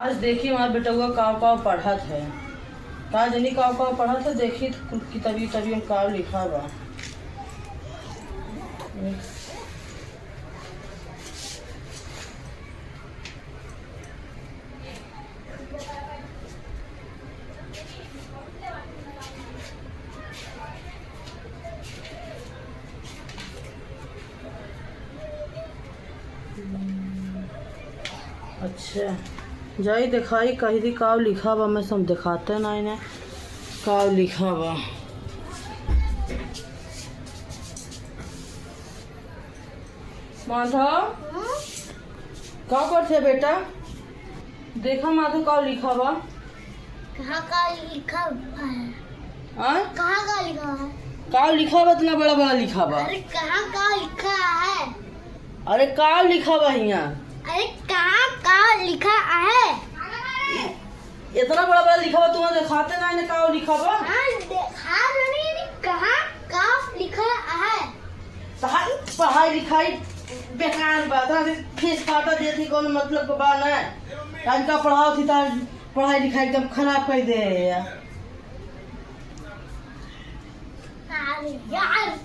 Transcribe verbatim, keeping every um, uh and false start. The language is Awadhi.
आज देखी हमार बेटउआ काव काव पढ़त है। का जनी काव काव पढ़त है, देखी त कुल किताबी उताबी में काव लिखा बा। अच्छा, जाई देखाई, कही दी काव लिखा बा, मैं सब देखाते ना इन्हें काव लिखा बा। माधव, हम्म? का करते बेटा? देखा माधव, काव लिखा बा। कहाँ काव लिखा है? हाँ? कहाँ काव लिखा है? काव लिखा बा, इतना बड़ा बड़ा लिखा बा। अरे, कहाँ काव लिखा है? अरे, काव लिखा बा हियाँ? अरे, कहाँ काव लिखा है? इतना बड़ा बड़ा लिखा बा, तुम्हें देखाते ना इन्हें काव लिखा बा? हाँ, देखा तो नहीं, कहाँ काव लिखा है? तहार पढ़ाई लिखाई बेकार बा, तहार फीस काटा देती, कौनो मतलब के बा ना। आज का पढ़ाओ थी, तहार पढ़ाई लिखाई एकदम खराब कर दे है यार। अरे यार।